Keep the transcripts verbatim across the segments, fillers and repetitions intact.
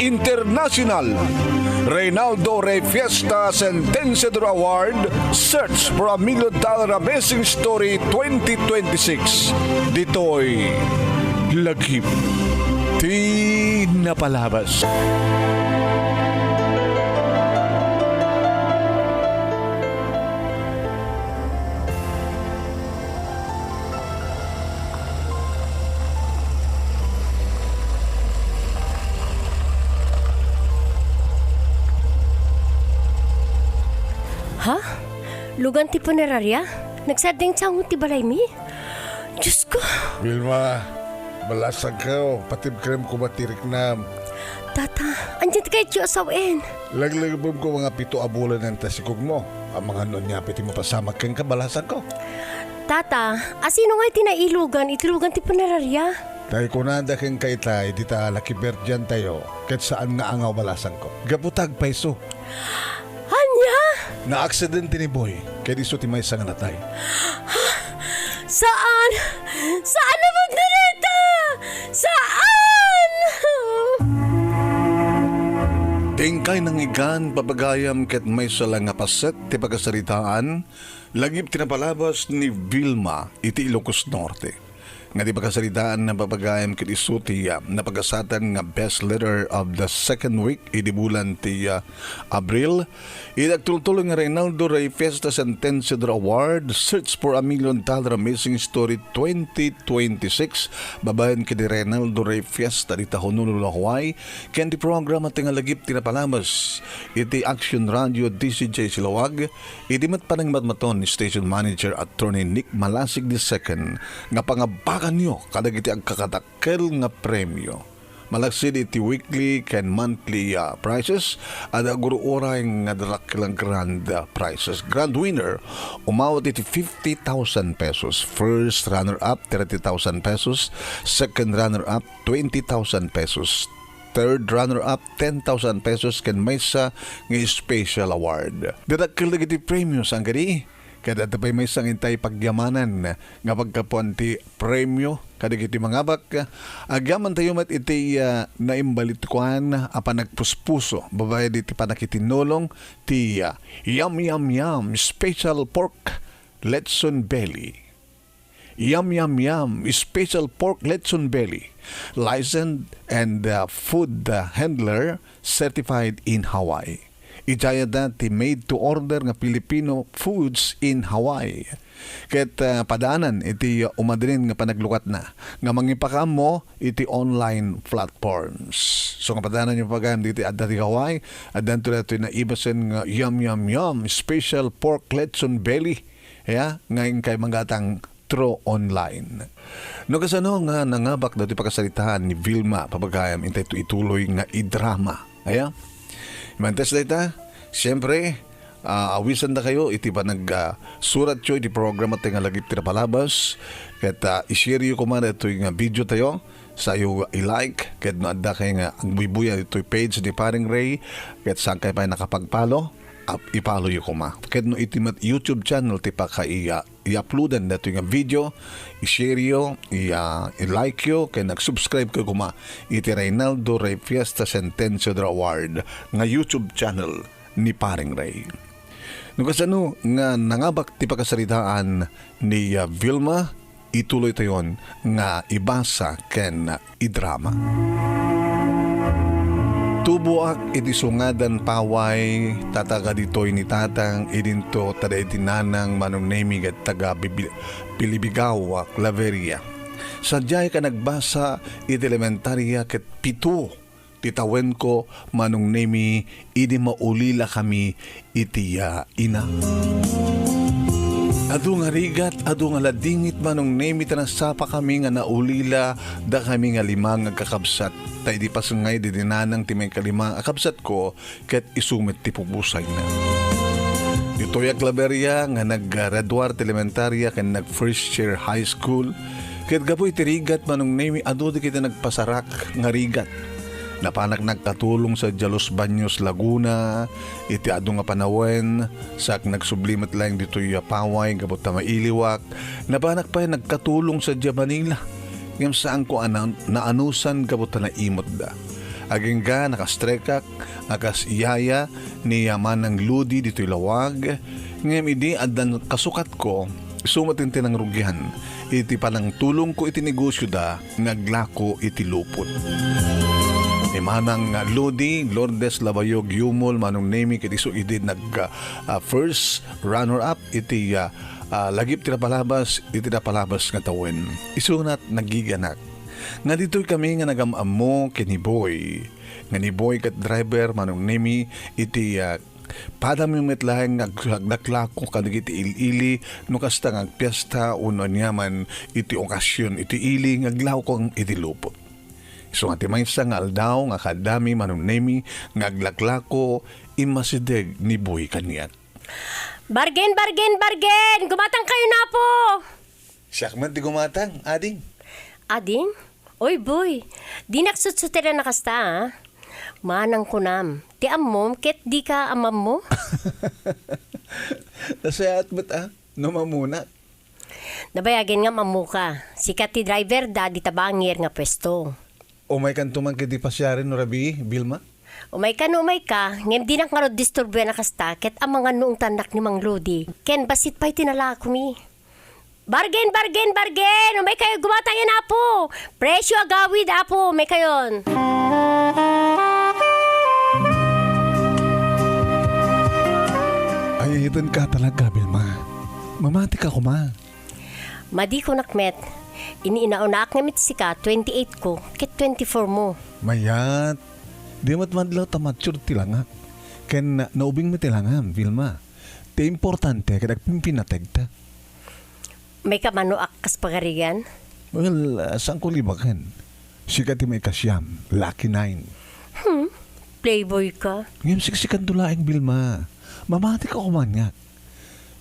International, Reynaldo Rey Fiesta Sentenciador Award, Search for a Million Dollar Amazing Story twenty twenty-six. Ditoy Lagip ti Napalabas. Ha? Lugan ti puneraria? Nagsaddeng sango ti balaymi? Diyos ko! Vilma, balasangko, patibkerem koma ti riknam. Tata, ania ti kayatyo a sawen? Laglagipem koma nga pito a bulan ti sikogmo. Amangan no ania pay ti mapasamak kenka, balasangko. Tata, asino ngay ti nailugan iti lugan ti puneraria? Tay kunada kenka itay, dita lakiberdiantayo, ket saan nga angaw, balasangko. Gapu ta agpayso. Ania? Naaksidente ni Boy, ket isu ti maysa nga natay. Saan! Saan a pagdalita! Saan! Dingkay nangigan, papagayam, ket maysa la nga paset ti pakasaritaan, lagip ti napalabas ni Vilma iti Ilocos Norte. Nga ti pakasaritaan nga papagayam ket isu ti, ah, napagasatan nga best letter of the second week idi bulan ti, ah, Abril. Iti agtultuloy nga Reynaldo Rey Fiesta Sentenciador Award, Search for a Million Dollar Amazing Story twenty twenty-six, babaen ken ni Reynaldo Rey Fiesta dita Honolulu, Hawaii, ken ti programa ti nga lagip ti napalabas iti Action Radio D C J Silaoag, idi met panangmatmaton ni Station Manager Attorney Nick Malasig the second nga pangabakanyo kadagiti agkakadakkel nga premio. Malaksid iti weekly ken monthly, ah, prizes, adda agur-uray nga darakkel nga grand, ah, prizes. Grand winner, umawat iti fifty thousand pesos. First runner-up, thirty thousand pesos. Second runner-up, twenty thousand pesos. Third runner-up, ten thousand pesos, ken maysa nga special award. Darakkel dagiti premio, saan kadi? Ket adda pay maysa nga intay pagyamanan nga paggapuan ti premio kadagiti mangabak. Agyamantayo met iti, ah, naimbalitkuan a panagpuspuso babaen iti pannakitinnulong ti, ah, Yum Yum Yum Special Pork Lechon Belly. Yum Yum Yum Special Pork Lechon Belly, licensed and, uh, food, uh, handler certified in Hawaii. Idiay adda ti made to order nga Filipino foods in Hawaii. Ket, uh, padaanan iti umadrin nga panaglukatna nga mangipakaammo iti online platforms. So, nga padananyo pagayam diti adda ti Hawaii, addanto daytoy naibasen nga Yum Yum Yum Special Pork Lechon Belly. Ya, nga inkay manggatang through online. No kasano nga nangabak dagiti pakasaritaan ni Vilma, papagayam intay to ituloy nga idrama. Aya? Imantes dayta, siyempre, ah, awisan da kayo iti panag, ah, suratyo iti programa tayo nga lagip ti napalabas. Ket, ah, i-share yo koma daytoy nga video tayo. Sayo i-like, ket no adda kayo nga agbuybuya ditoy page ni Paring Ray, ket saan kayo pay nakapag-follow, ap-, i-follow yo koma. Ket no iti met YouTube channel ti pakaiya, i-uploadan datoy nga video, i-share yo, i-, ah, i-like yo, ken nag-subscribe kayo koma iti Reynaldo Rey Fiesta Sentencio Award nga YouTube channel ni Paring Ray. No kasano nga nangabak ti pakasaritaan ni, ah, Vilma, ituloy tayon nga ibasa ken idrama. Tuboak iti Sungadan Paway, tataga ditoy ni tatang, idinto ta daydi nanang Manong Nemi ket taga Bibi-, Bilibigaw, Claveria. Sadiay ka nagbasa iti elementaria ket pito ti tawenko, Manong Nemi, idi maulilakami iti, ah, ina. Adu nga rigat, adu nga ladingit, Manong Nemi, ta nasapakami nga naulila dakami nga lima nga agkakabsat. Ta idi pasengngay daydi nanang ti maikalima a kabsatko, ket isu met ti pupusayna. Ditoy a Claveria nga naggraduar ti elementaria ken nag first year high school, ket gapu iti rigat, Manong Nemi, adu dagiti nagpasarak nga rigat. Napanak nagkatulong sadiay Los Baños, Laguna, iti adu nga panawen, sak nagsubli met laeng ditoy a Paway gapu ta mailiwak. Napanak pay nagkatulong sadiay Manila. Ngem saanko a na-, naanusan gapu ta naimutda. Agingga, nakastrekak a kas iyaya ni Manang Lodi ditoy lawag, ngem idi addan kasukatko, isu met ti nangrugian iti panangtulongko iti negosioda nga aglako iti lupot. Ni Manang Lodi, Lourdes Labayog Yumol, Manong Nemi, ket isu idi nag, ah, first runner-up iti, ah, ah, lagip ti napalabas, iti napalabas nga tawen. Isunat nagiganak. Nga ditoy kami nga nagam-ammo ken ni Boy. Nga ni Boy ket driver, Manong Nemi, iti, ah, padami met laeng nga ag-, aglaklako kadagiti il-ili no kasta nga agpiesta wenno aniaman iti okasion iti ili nga aglako iti lupot. Isu nga ti maysa nga aldaw nga kaadami, Manong Nemi, nga aglaklako, immasideg ni Boy kaniak. Bargen, bargen, bargen! Gumatang kayo, napo! Siak man ti gumatang, ading. Ading? Oy, Boy, dinak sutsutiran a kasta, a. Manang kunam, ti ammom ket dika amammo? Nasayaat met, a, no mammonak. Nabayagen nga ammoka. Sika ti driver da dita bangir nga puesto. Umaykanto man ketdi pasiaren no rabii, Vilma? Umayka no umayka, ngem dinak ngarud disturboen a kasta ket amangan no ungtannak ni Mang Lodi. Ken bassit pay ti nalakomi. Bargen, bargen, bargen! Umaykayo gumatang yan, apo! Presyo agawid, apo! Umaykayon! Ay, ayatenka talaga, Vilma. Mamatika koma. Madi kunak met. Iniinaunaak nga met sika, twenty-eight ko, ket twenty-four mo. Mayat. Di met madlaw ta mature ti langak. Ken naubing met ti langam, Vilma. Ti importante, ket agpimpinategta. May kamanoak kas pagarigan? Well, ah, saan ko libaken? Sika ti maikasiam, lucky nine. Hmm, playboy ka. Ngem siksikanto laeng, Vilma. Mamatika koma aniak.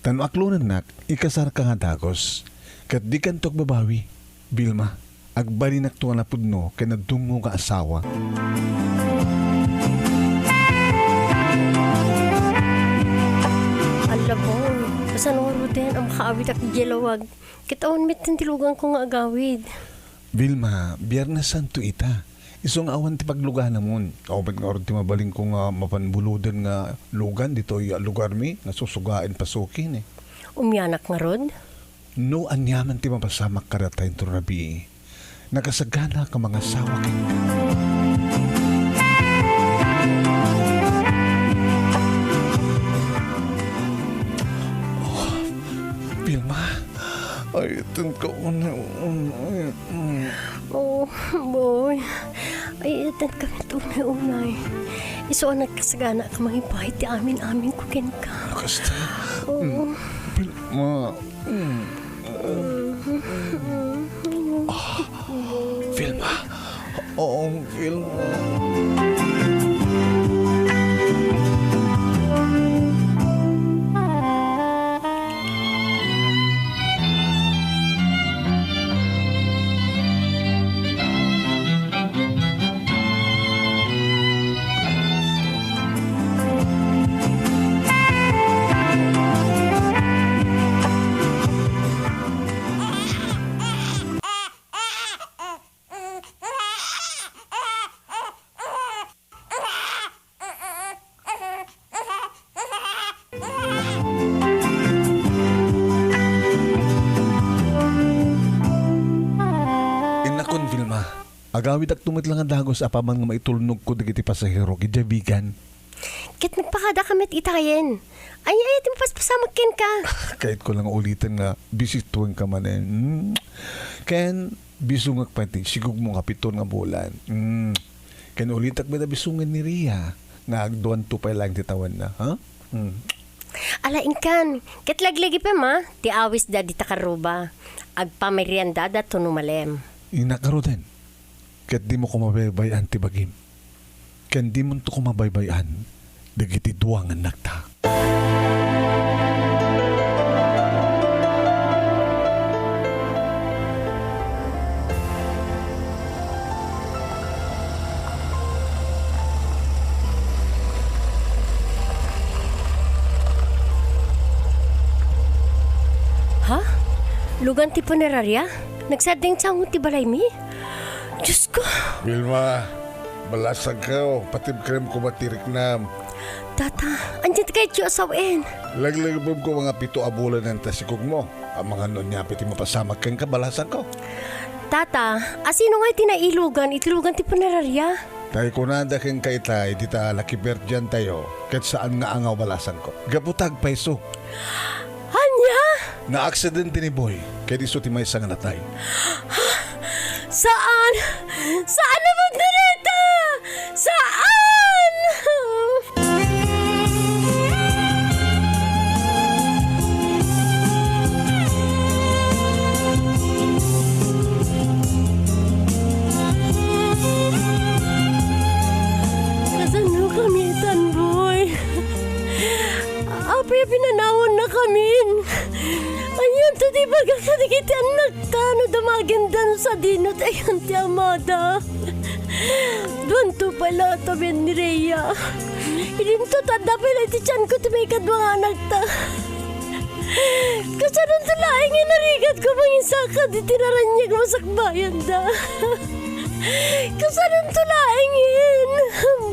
Ta no aklonennak, ikasarka nga dagus. Ket dikanto agbabawi, Vilma. Agbalinakto nga napudno ken nadungngo nga asawa. Alla, Boy, kasano ngaruden a makaawidak idiay lawag? Ket awan met ti luganko nga agawid. Vilma, Biernes Santo ita. Isu nga awan ti pagluganamon. Awan met ngarud ti mabalinko nga mapan buloden nga lugan ditoy lugarmi nga susugaen pasukin, eh. Umianak ngarud? No aniaman ti mapasamak kadatayo inton rabii, nakasagana ka mangasawa kenka. Oh, Vilma, ay, itan ka unay, unay, unay. Oh, Boy. Ay, itan ka unay, unay. Isu a nagkasagana ka mangibahay ti amin-amin ko kenka. Kasta? Oo. Mm. Vilma. Mm. Ah, Vilma. Oo, Vilma. Innakon, Vilma. Agawidakto met la nga dagus apaman nga maitulnogko dagiti pasahero idiay bigan. Ket nagpakadaka met itayen. Ania ti mapaspasamak kenka? Kayatko la nga uliten nga bisituenka manen. Hmm? Ken bisongak pay ti sigugmo nga piton nga bulan. Hmm. Ken ulitek met a bisongen ni Ria nga agduanto pay laeng ti tawenna, ha? Hmm. Ala, inkan, ket laglagipen, a, ti awisda dita karruba. Agpameriendada tono malem. Innak ngaruden, ket dimo koma baybay-an ti bagim. Ken dimonto koma baybay-an dagiti dua nga annakta. Ha? Lugan ti punerarya? Nagsadeng sango ti balaymi? Diosko! Vilma, Balasangko, patibkerem koma ti riknam. Tata, ania ti kayatyo a sawen? Laglagipen ko nga pito a bulan ta sikog mo. Amangan no ania pay ti mapasamak kenka, balasangko. Tata, asino ngay ti nailugan iti lugan ti punerarya? Tay kunada kenka itay, dita lakiberdian tayo, ket saan nga angaw, balasangko. Gapu ta agpayso. Ania? Naaksidente ni Boy, ket isu ti maysa nga natay. Saan! Saan a magdureta! Saan! Kasano kami itan, Boy? Apay a pinanawanna kamin? Anianto ti ibaga kadagiti annakta no damagendan sadino ti ayan ti amada? Duanto pay la a tawen ni Rhea. Idinto ta adda pay la iti tianko ti maikadua nga anakta. Kasanonto laeng nga narigatko mangisakad iti naraniag a masakbayanda? Kasanonto laengen,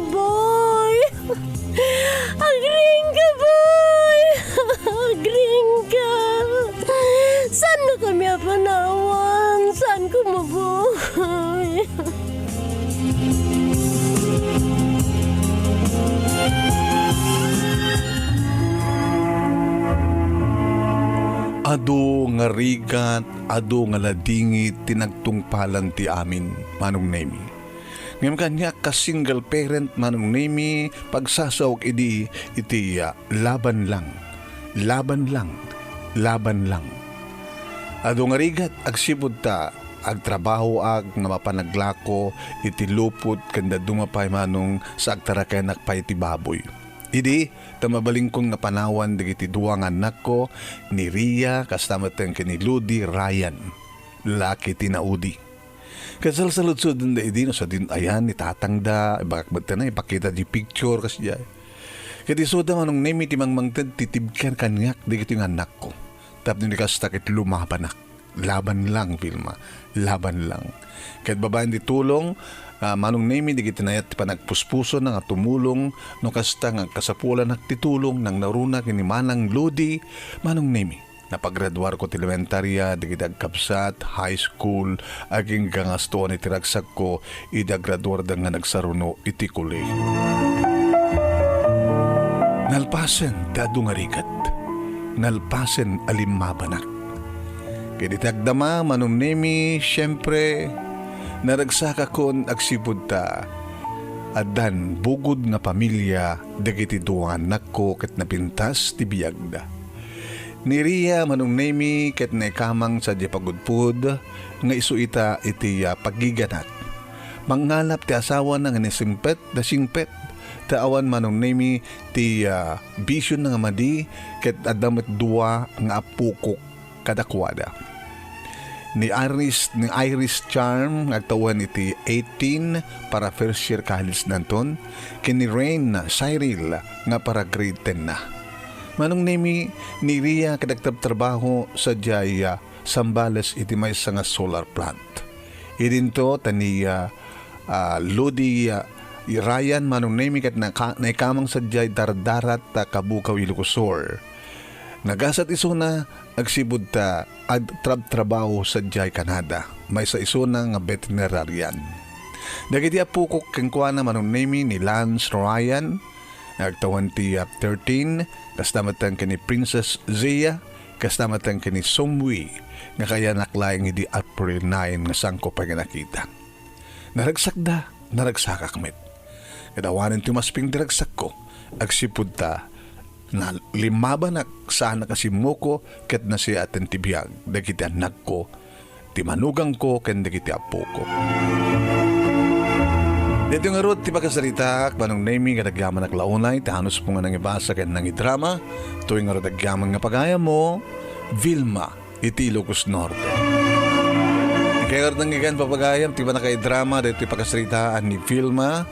Boy? Agriingka, Boy! Agriingka! Saanna kami a panawan? Saan ko mabuhay? Adu nga rigat, adu nga ladingit ti nagtungpalan ti amin, Manong Nemi. Ngem kaniak, kas single parent, Manong Nemi, pagsasaok idi iti, ah, laban lang, laban lang, laban lang. Adu nga rigat, agsipud ta agtrabahoak nga mapan aglako iti lupot ken dadduma pay, Manong, sa agtarakenak pay ti baboy. Idi, ta mabalinkon nga panawan dagiti dua nga annakko, ni Ria, kasta met ken ni Ludi Ryan, lalaki ti naudi. Ket salsaludsodenda idi no sadin ayan ni tatangda, ibagak met ken ipakita di picture kasdiay. Ket isuda, Manong Nemi, ti mangmangted ti tibker kaniak dagiti nga annakko. Tapno ni kasta ket lumabanak. Laban lang, Vilma. Laban lang. Ket babaen ti tulong, ah, Manong Nemi, dagiti nayat ti panagpuspusona nga tumulong, no kasta nga agkasapulanak ti tulong, nangnaruna ken ni Manang Ludi, Manong Nemi. Napagraduarko ti elementaria dagiti agkabsat, high school, agingga nga astuan iti ragsakko idi agraduarda nga nagsaruno iti kolehio. Nalpasen ti adu nga rigat. Nalpasen a limmabanak. Ket iti agdama, Manong Nemi, siempre, naragsakakon agsipud ta addan bugod nga pamilia dagiti dua nga annakko ket napintas ti biagda. Ni Ria, Manong Nemi, ket naikamang sadiay pagudpud nga isu ita iti, ah, paggiganak. Mangngalap ti asawana nga ni singpet da singpet, ta awan, Manong Nemi, ti, ah, bisiona nga madi, ket adda met dua nga appokok kadakuada. Ni Iris, ni Iris Charm nga agtawen iti eighteen para first year college danton, ken ni Rain Cyril nga para grade ten na. Manong Nemi, ni Ria ket agtrabtrabaho sadiay, ah, Zambales iti maysa nga solar plant. Idinto ta ni, ah, ah, Lodi, ah, Ryan, Manong Nemi, ket naka-, naikamang sadiay Dardarat, ah, Cabugao, Ilocos Sur. Nagasat isuna agsipud ta agtrabtrabaho sadiay Canada, maysa isuna nga veterinarian. Dagiti appokok kenkuana, Manong Nemi, ni Lance Ryan, nga agtawen ti, ah, thirteen, kasta met ken ni Princess Zia, kasta met ken ni Songwei, nga kaayanak laeng idi April nine nga saanko pay nga nakita. Naragsakda, naragsakak met. Ket awanen ti umasping ti ragsakko, agsipud ta nalimmabanak, saanak a simmuko, ket nasiaten ti biag dagiti annakko, ti manugangko, ken dagiti appoko. Daytoy ngarud ti pakasaritaak, Manong Nemi, nga nagyamanak la unay, ti anusmo nga nangibasa ken nangidrama, toy ngarud agyaman nga pagayammo, Vilma, iti Ilocos Norte. Kaya ngarud nangyigan, papagayam, ti panakaidrama, daytoy pakasaritaan ni Vilma,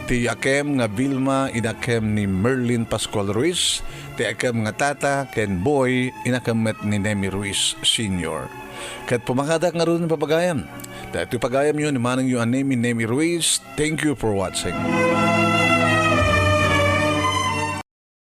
ti akem nga Vilma, inakem ni Merlin Pascual Ruiz, ti akem nga Tata, ken Boy, inakem met ni Nemi Ruiz Senior. Ket pumakadak ngarud, papagayam, Daytoy pagayamyo ni manengyo a Nemi, Nemi Ruiz. Thank you for watching.